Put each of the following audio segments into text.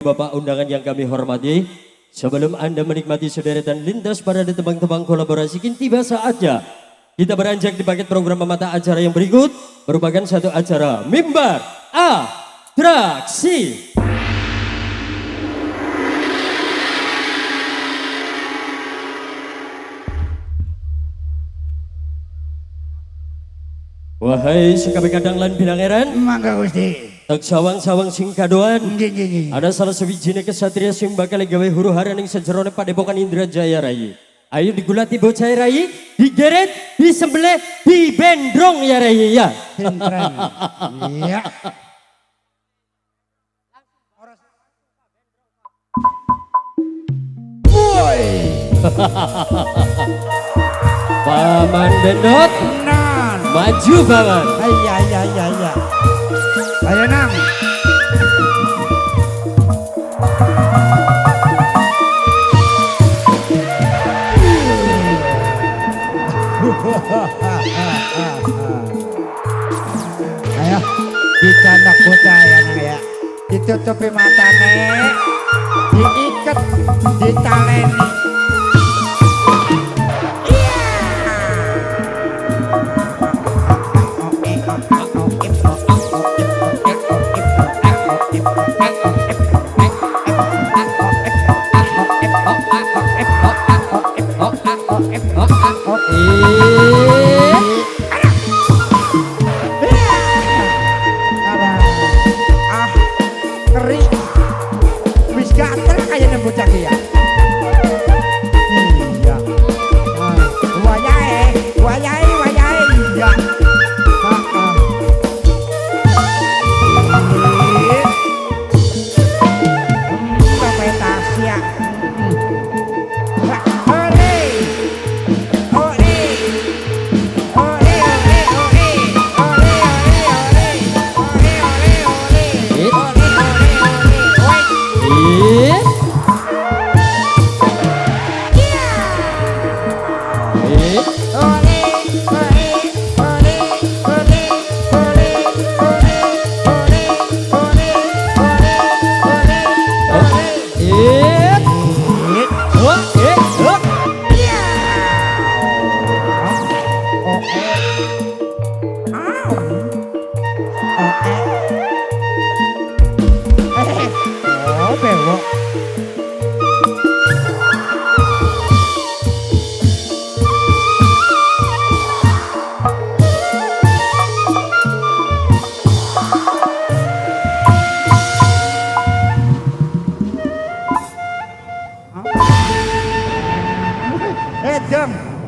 Bapak undangan yang kami hormati, sebelum Anda menikmati sederetan lintas parade tembang-tembang kolaborasi, kini tiba saatnya kita beranjak di paket program mata acara yang berikut, merupakan satu acara Mimbar Atraksi. Wahai sekabe kadang lan binangeran, mangga Gusti. Tak sawang-sawang sing kadoan. Ada salah sewijine kesatria sing bakal gawe huru hara ning sejerone padepokan Indra Jaya Rai. Ayo digulati bocah Rai, digeret, disembelih, dibendrong ya Rai ya. Iya. Woi. Paman Bendot. Maju Paman. Iya iya iya iya. Ayo nang. Ayo dicanak bocah ya nang ya. Ditutupi matane, diiket, ditaleni.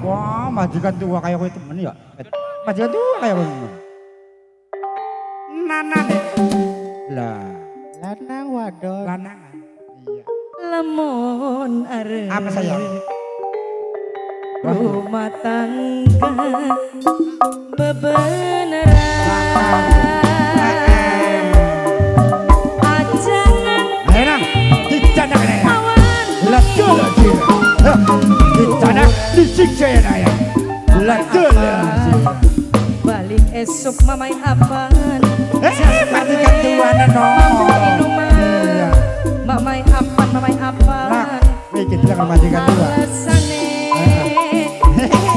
Wah, majikan tua kayak gue temen ya. Majikan tua kayak gue temen. Nana nih. Lah. Lanang wadon. Lanang. Iya. Lemon arep. Apa sayang? Rumah tangga bebeneran. Ajangan. Ayo nang, dicanak nih. Laju laju. Dicanak disiksa ya naya. Laju laju. Balik esok mamai apaan? Majikan tuan no. Mamai apaan, mamai apaan? Mikir bilang majikan tua. Alasane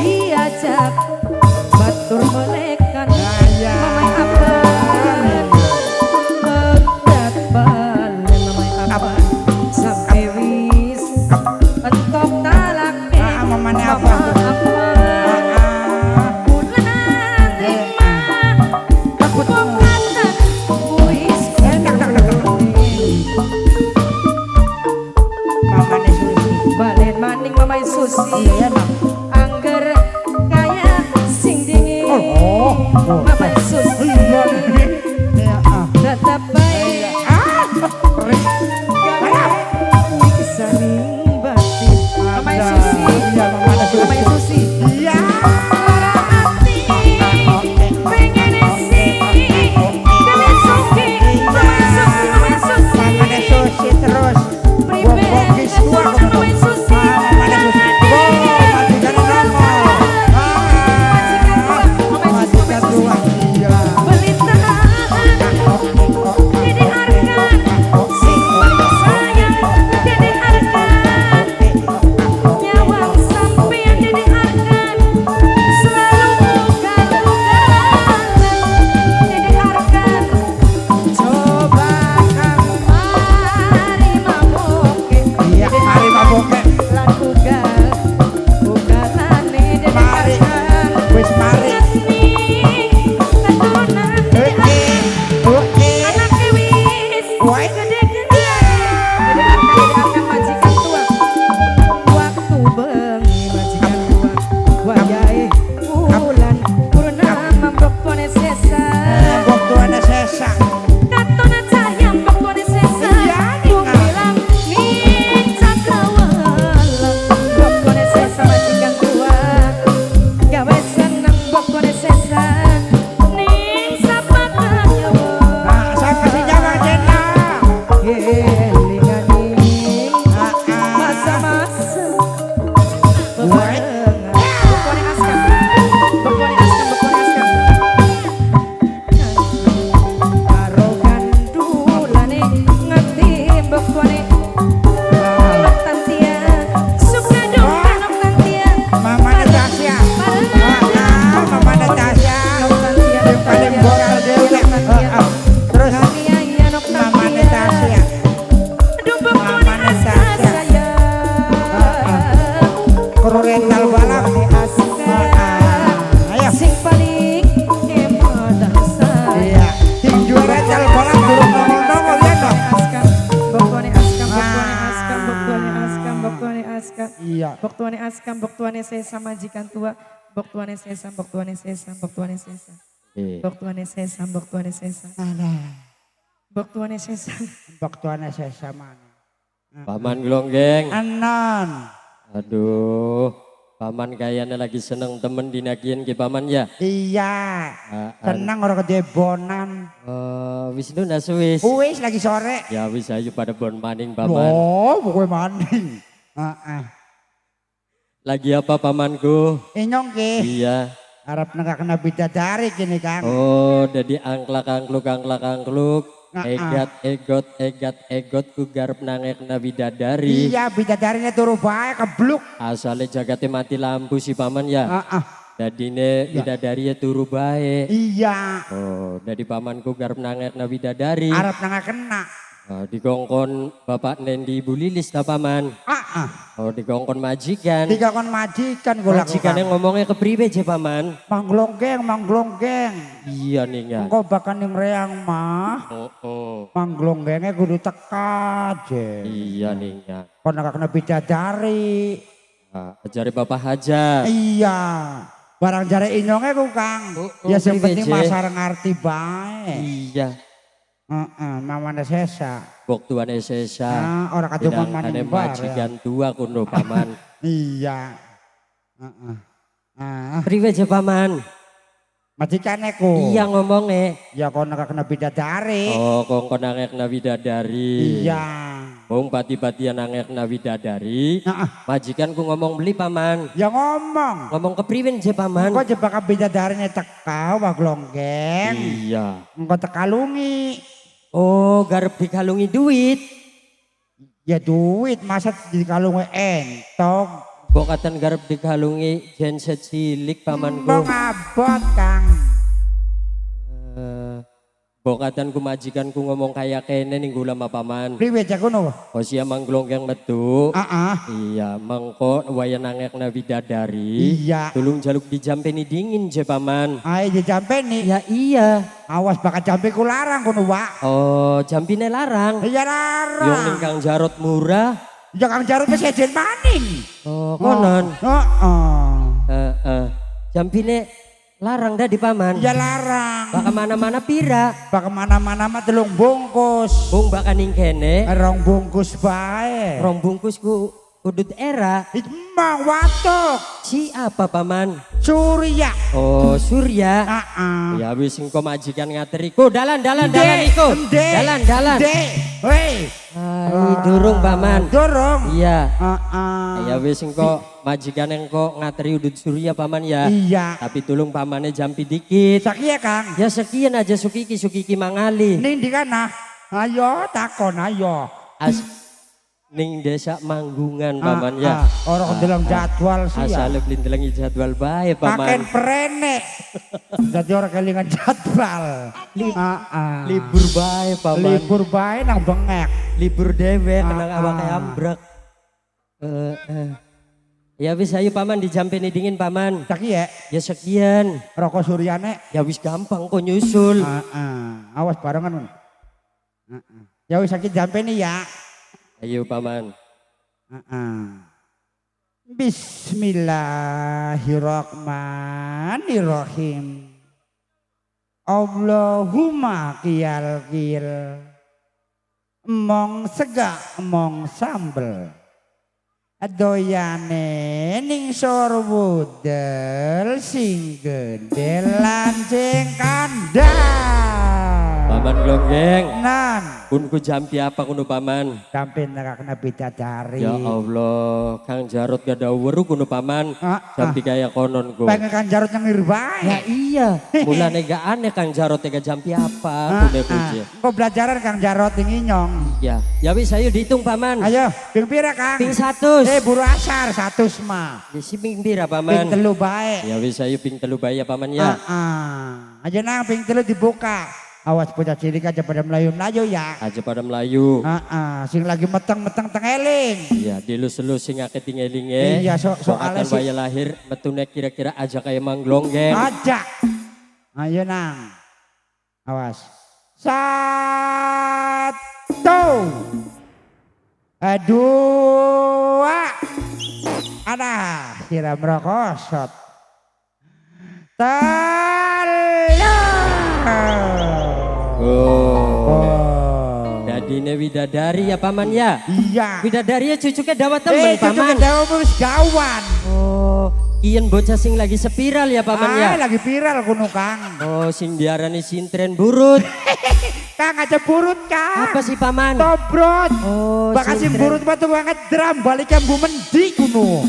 diajak batur melekan. Mamai apaan? Pegat balen mamai apaan? Sampai wis entok talak. Mamane apa? Balen maning Aska. Iya. Bok tuane Aska, bok tuane Sesa majikan tua, bok tuane Sesa, bok tuane Sesa, bok tuane Sesa. Bok tuane Sesa, bok tuane Sesa. Alah. Bok tuane Sesa. Bok tuane Sesa mana? Paman Glonggeng. Anan. Aduh, paman kayaknya lagi seneng temen dinakian ke paman ya? Iya. Seneng orang kedebonan. Wis lunas wis. Wis lagi sore. Ya wis ayo pada bon maning paman. Oh, pokoknya maning. Lagi apa pamanku? Inyong ki. Iya. Arab nengah kena bidadari kini Kang. Oh, jadi angklak angkluk angklak angkluk. Egat egot egat egot ku garep nangek na bidadari. Iya bidadarinya turu bae kebluk. Asale jagate mati lampu si paman ya. Dadine bidadari ya turu bae. Iya. Oh, dari pamanku garep nangek na bidadari. Arep nangek kena. Dikongkon bapak Nendi Ibu Lilis ta paman. Oh dikongkon majikan. Dikongkon majikan gua lakukan. Majikannya ngomongnya kepriwe je paman? Mangglonggeng, mangglonggeng. Iya nih ya. Engko bahkan yang reang mah. Oh. Mangglonggengnya kudu teka je. Iya nih ya. Kono kena bidadari. Jare bapak haja. Iya. Barang jare inyongnya ku Kang. Ya sing penting masar ngerti bae. Iya. Mamane Sesa. Bok tuane Sesa. Nah, ora kaduman maning majikan tua kuno paman. Iya. Priwe je paman? Majikane ku. Iya ngomongnya. Ya kono kena bidadari. Oh, kongkon nangek na bidadari. Iya. Wong pati-patian nangek na bidadari. Majikanku ngomong beli paman. Ya ngomong. Ngomong kepriwen je paman. Engko jebak bidadarine teka wah glonggeng. Iya. Engko tekalungi. Oh, garep dikalungi duit. Ya duit, masa dikalungi entok. Bokatan garep dikalungi genset cilik pamanku. Mbok abot Kang. Bokatanku majikanku ngomong kayak kene ning gula ma paman. Priwe jagono? Oh sia mangglonggeng metu. Iya, mangko waya nangek na bidadari. Iya. Tulung jaluk dijampeni dingin je paman. Ayo dijampeni. Ya iya. Awas bakal jampi ku larang kono, Wak. Oh, jampine larang. Iya larang. Yo ning Kang Jarot murah. Ya Kang Jarot wis ejen maning. Oh, konon. Heeh. Jampine larang dah di paman. Ya larang. Baka mana-mana pira. Baka mana-mana mah 3 bungkus. Bung baka ning kene. 2 bungkus bae. 2 bungkus ku udut era. Mang watuk. Si apa paman? Surya. Oh Surya. Ya wis engko majikan ngateri ku dalan dalan dalan iku. Dalan dalan. Hei. Durung paman. Durung. Iya. Ya wis engko majikan engko ngateri udut Surya paman ya. Iya. Tapi tulung pamannya jampi dikit. Sakia Kang. Ya sekian aja sukiki sukiki mangali. Ning di kana. Ayo takon ayo. Ning desa Manggungan paman ya. Orang dalam jadwal sih ya. Asale beli ndelengi jadwal bae paman. Paken prene. Dadi ora kelingan jadwal. Libur bae paman. Libur bae nang bengek. Libur dhewe nang awake ambrek. Ya wis ayo paman dijampeni dingin paman. Saiki ya. Ya sekian. Rokok Suryane. Ya wis gampang kok nyusul. Awas barengan. Ya wis saiki jampeni ya. Ayo paman. Bismillahirrahmanirrahim. Allahumma qiyal qil. Mong sega mong sambel. Doyane ning sorwudel sing gedhe lancing kandang. Paman Glonggeng. Nan. Kunku jampi apa kuno paman? Jampi kena bidadari. Ya Allah, Kang Jarot gak ada weru kuno paman. Jampi kaya konon ku. Pengen Kang Jarot nyengir bae. Ya iya. Mulane gak aneh Kang Jarot gak jampi apa kuno kuce. Kok belajaran Kang Jarot tinggi nyong. Ya, ya wis ayo dihitung paman. Ayo, ping pira Kang? Ping 100. Buru asar 100 mah. Ya si ping pira paman? Ping 3 bae. Ya wis ayo ping 3 bae ya paman ya. Aja nang ping 3 dibuka. Awas bocah cilik aja pada melayu-melayu ya. Aja pada melayu. Sing lagi meteng-meteng tengeling. Iya, dilus-elus sing akeh tingelinge. Iya, soalnya sing lahir metune kira-kira aja kayak Manglonggeng. Aja. Ayo nang. Awas. 1, 2, Ada sira merokosot. Telu. Oh. Dadine widadari ya paman ya? Iya. Widadari ya cucuke dawa temen paman. Cucuke dawa wis gawan. Oh, kiyen bocah sing lagi sepiral ya paman ya? Lagi viral kuno Kang. Oh, sing diarani sintren burut. Kang aja burut Kang. Apa sih paman? Tobrot. Oh, bakal sing burut mah tukang drum balik ambu mendi kuno.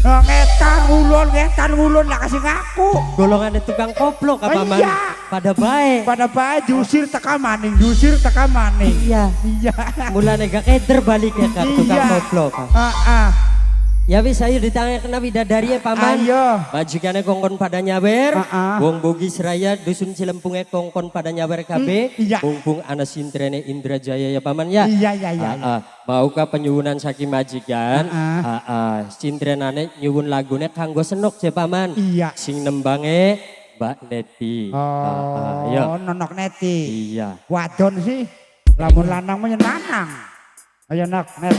Ngetan ngulon lah kasih ngaku. Golongannya tukang koplok apa paman? Iya. Pada baik. Pada baik diusir teka maning, diusir teka maning. Iya. Iya. Mulane gak keder balik ya Kang tukang koplok. Heeh. Ya wis ayo ditanya kena widadari ya paman. Ayo. Majikane kongkon pada nyawer. Wong Bugis Raya dusun Cilempunge kongkon pada nyawer kabeh. Iya. Mumpung ana sintrene Indrajaya ya paman ya. Iya iya iya. Maukah penyuwunan saking majikan? Sintrenane nyuwun lagune kanggo senok je paman. Iya. Sing nembange Mbak Neti. Oh, ayo. Nonok Neti. Iya. Wadon sih. Lamun lanang mah lanang. Ayo nak Net.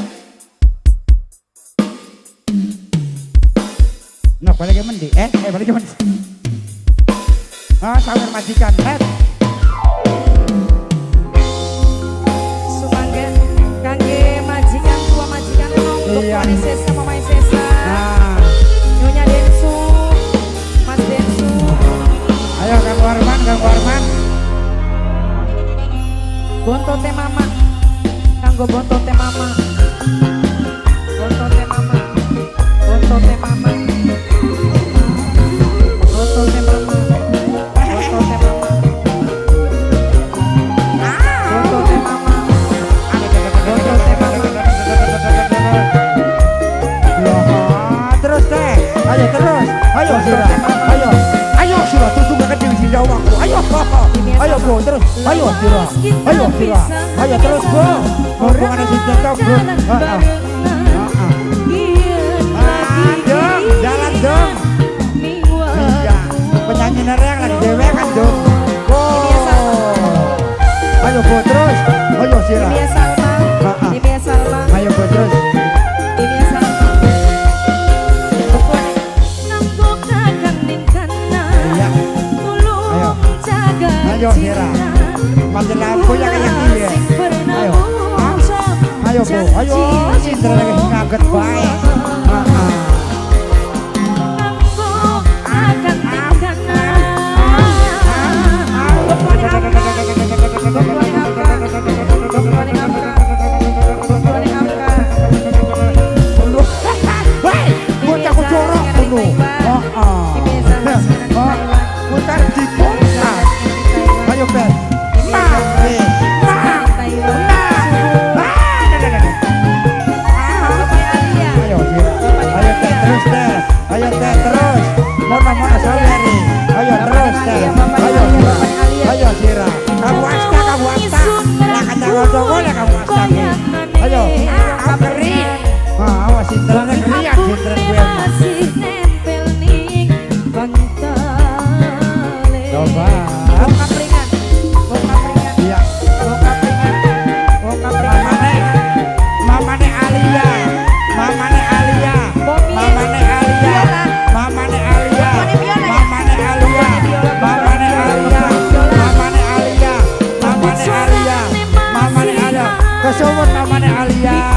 Nah, balik ke mendi. Balik ke mendi. Ah, sawer majikan, Net. Sumangga kangge majikan tua majikan nom, iya. Boktuane sesa, mamae sesa. Nah. Nyonya Densu, Mas Densu. Ayo Kang Warman, Kang Warman. Bontote mama. Kanggo bontote mama. Bontote mama. Bontote mama. Bontote mama. Bontote mama. Bontote mama. Bontote mama. Terus teh, ayo terus, ayo Sira, ayo, ayo Sira, tusuk ke diri sini aku, ayo, ayo bro, terus, ayo Sira, ayo Sira, ayo terus bro, hubungan si tetap bro, dong, jalan dong, iya, penyanyi nereng lagi dewe kan dong, oh, ayo bro terus, ayo Sira, ayo bro terus. Ayo Sira, mati lampu ya kayak gini. Ayo, ayo bu, ayo Sindra lagi ngaget baik. Hei, bocah jorok kuno. Putar diputar. Ayo Ben, ayo ayo teh terus teh, ayo teh terus, mona saweri, ayo terus teh, ayo Sira, ayo Sira, kamu asta, lah kata lah kamu asta, ayo, aku keri, awas sintelannya kerian sintelan gue. Coba. Mamane Alia, Mamane Alia, Mamane Alia, Mamane Alia, Mamane Alia, Mamane Alia, Mamane Alia, Mamane Alia, Mamane Alia, kesuwun Mamane Alia.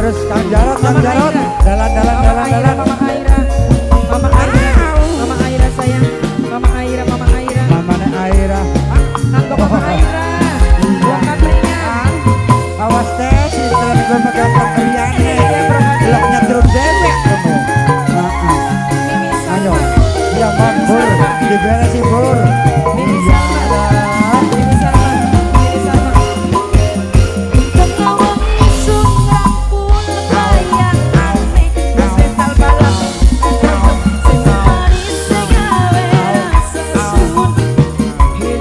Terus Kang Jarot, Kang Jarot. Dalan, dalan, dalan, dalan. Mama Aira, Mama Aira, Mama Aira sayang. Mama Aira, Mama Aira. Mama Aira. Kanggo Mama Aira. Bukan ringan. Awas teh, si tren gue megang kaliane. Bloknya terus dewek kamu. Ayo, iya Bur, diberesin Bur. Iya. Mimi Salma, Mimi Salma.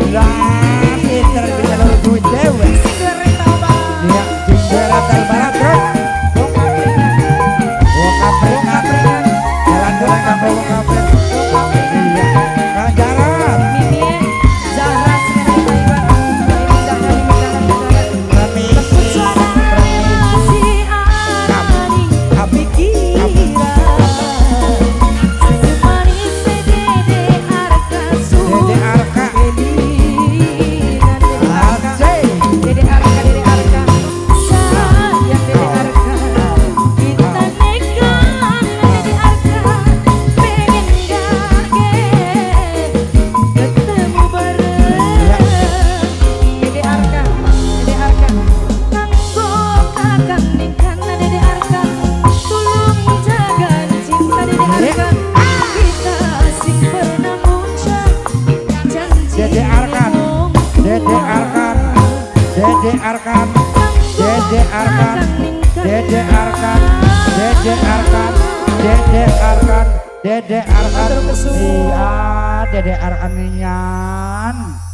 Lah, si tren bisa luru duit dewek. Iya, diberesin barat terus. Wong Afrika, jalan-jalan kamu Wong Afrika. Iya, Kang Jarot. Mimi Zahra Mimi Zahra, Mimi Zahra, Mimi Zahra. Permisi. Dede Arka. Asik. Dede Arka, Dede Arka, sayang Dede Arka, Kita nekan Dede Arka, pengen kaget ketemu bareng. Dede Arka, Dede Arka, Kanggo kakang ningkan Dede Arka, tulung jaga cinta Dede Arka. Kita sing pernah ngucap janji. Dede Arkan, Dede Arkan, Dede Arkan, Dede Arkan, Dede Arkan, Dede Arkan, Dede Arkan, Dede Arkan. Iya, Dede Arkan nian.